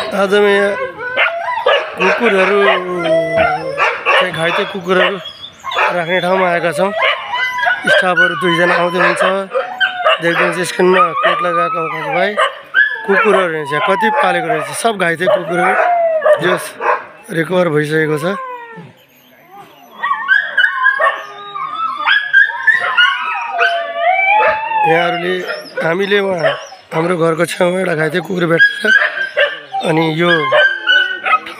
आज म यहाँ कुकुरहरू चाहिँ घाइते कुकुरहरू राख्ने ठाउँमा आएका छौँ। स्टाफहरू 2 जना आउँदै हुन्छ। देख्नुहुन्छ स्क्रिनमा कोट लगाएको भाइ कुकुरहरू रहेछ, कति पालेको रहेछ, सब घाइते कुकुरहरू जस रिकभर भइसकेको छ। यहाँहरूले हामीले वहाँ हाम्रो घरको छेउमा एउटा घाइते कुकुर भेटेर अनि यो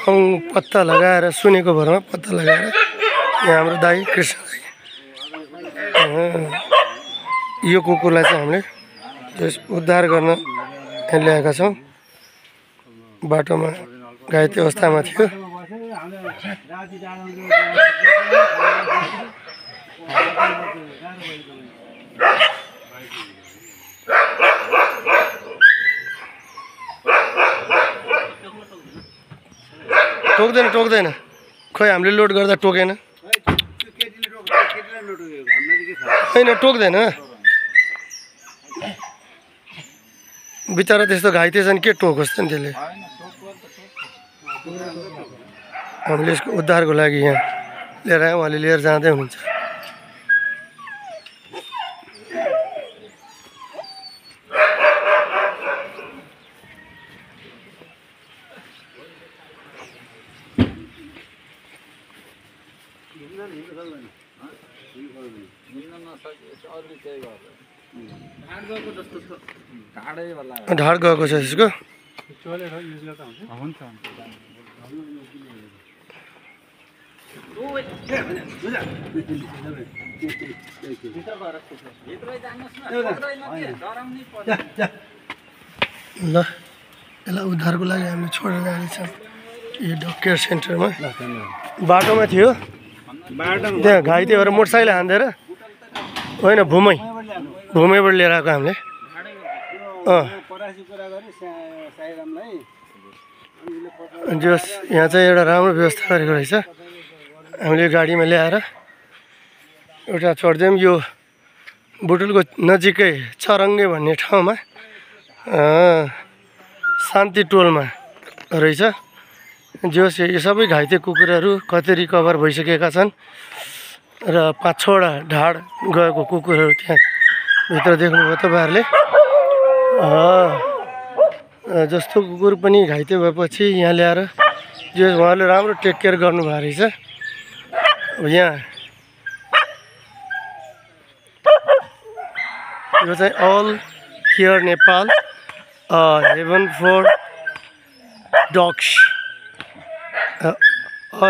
ठाउँ पत्ता लगाएर सुनेको भरमा पत्ता लगाएर यहाँ हाम्रो दाइ कृष्ण दाइ यो कुकुरलाई चाहिँ हामीले उद्धार गर्न ल्याएका छौँ। बाटोमा घाइते अवस्थामा थियो। टोक्दैन खोइ हामीले लोड गर्दा टोकेन होइन, टोक्दैन बिचरा, त्यस्तो घाइते छन् के टोकोस् त नि त्यसले। हामीले यसको उद्धारको लागि यहाँ लिएर आयौँ। उहाँले लिएर जाँदै हुनुहुन्छ। ढाड गएको छ यसको। ल यसलाई उद्धारको लागि हामीले छोडेर जाँदैछौँ यो डग केयर सेन्टरमा। बाटोमा थियो त्यहाँ घाइते भएर मोटरसाइकल हान्देर होइन भुमैबाट लिएर आएको हामीले। जस यहाँ चाहिँ एउटा राम्रो व्यवस्था गरेको रहेछ। हामीले गाडीमा ल्याएर एउटा छोडिदियौँ। यो बुटुलको नजिकै चरङ्गे भन्ने ठाउँमा शान्ति टोलमा रहेछ। जस यो सबै घाइते कुकुरहरू कतै रिकभर भइसकेका छन् र 5-6वटा ढाड गएको कुकुरहरू त्यहाँ भित्र देख्नुभयो तपाईँहरूले। जस्तो कुकुर पनि घाइते भएपछि यहाँ ल्याएर जो उहाँले राम्रो टेक केयर गर्नुभएको रहेछ। यहाँ यो चाहिँ all care Nepal haven for dogs,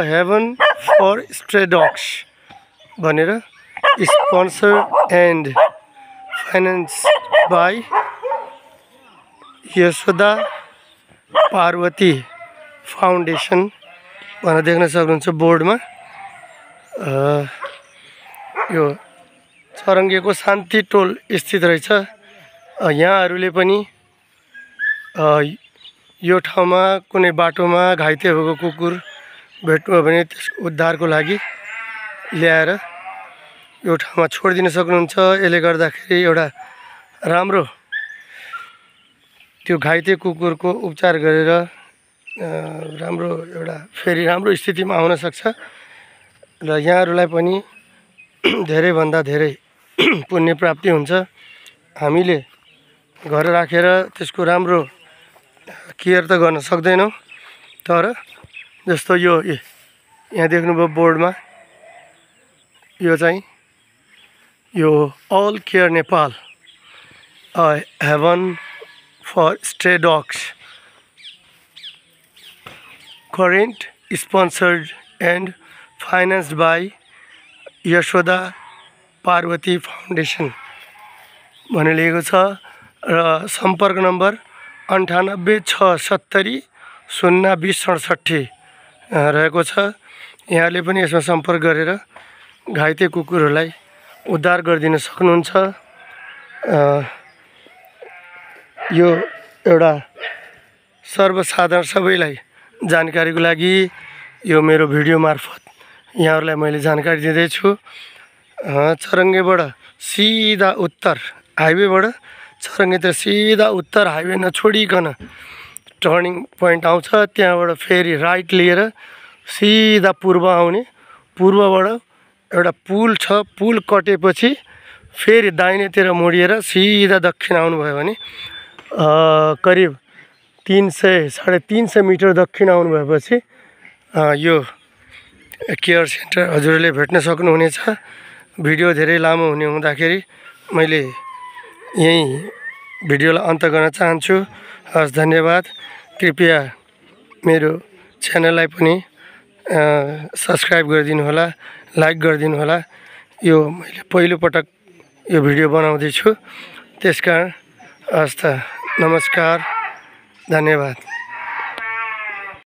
haven for stray dogs भनेर sponsor and finance by Yashoda Parvati foundation भनेर देख्न सक्नुहुन्छ बोर्डमा। यो चरङ्गेको शान्ति टोल स्थित रहेछ। यहाँहरूले पनि यो ठाउँमा कुनै बाटोमा घाइते भएको कुकुर भेट्नुभयो भने त्यसको उद्धारको लागि ल्याएर यो ठाउँमा छोडिदिन सक्नुहुन्छ। यसले गर्दाखेरि एउटा राम्रो त्यो घाइते कुकुरको उपचार गरेर राम्रो एउटा फेरि राम्रो स्थितिमा आउन सक्छ र यहाँहरूलाई पनि धेरैभन्दा धेरै पुण्य प्राप्ति हुन्छ। हामीले घर राखेर त्यसको राम्रो केयर त गर्न सक्दैनौँ, तर जस्तो यो यहाँ देख्नुभयो बोर्डमा यो चाहिँ यो all care Nepal haven for stray dogs current sponsored and financed by Yashoda Parvati foundation भनेर लेखेको छ र सम्पर्क नम्बर 9867002067 रहेको छ। यहाँले पनि यसमा सम्पर्क गरेर घाइते कुकुरहरूलाई उद्धार गरिदिन सक्नुहुन्छ। यो एउटा सर्वसाधारण सबैलाई जानकारीको लागि यो मेरो भिडियो मार्फत यहाँहरूलाई मैले जानकारी दिँदैछु। चरङ्गेबाट सिधा उत्तर हाइवेबाट चरङ्गे त सिधा उत्तर हाइवे नछोडिकन टर्निङ पोइन्ट आउँछ, त्यहाँबाट फेरि राइट लिएर सिधा पूर्व आउने, पूर्वबाट एउटा पुल छ, पुल कटेपछि फेरि दाहिनेतिर मोडिएर सिधा दक्षिण आउनुभयो भने करिब 300-350 मिटर दक्षिण आउनु भएपछि यो केयर सेन्टर हजुरले भेट्न सक्नुहुनेछ। भिडियो धेरै लामो हुने हुँदाखेरि मैले यही भिडियोलाई अन्त गर्न चाहन्छु। हस्, धन्यवाद। कृपया मेरो च्यानललाई पनि सब्सक्राइब गरिदिनु होला, लाइक गरिदिनु होला। यो मैले पहिलोपटक यो भिडियो बनाउँदैछु, त्यसकारण हस् त, नमस्कार, धन्यवाद।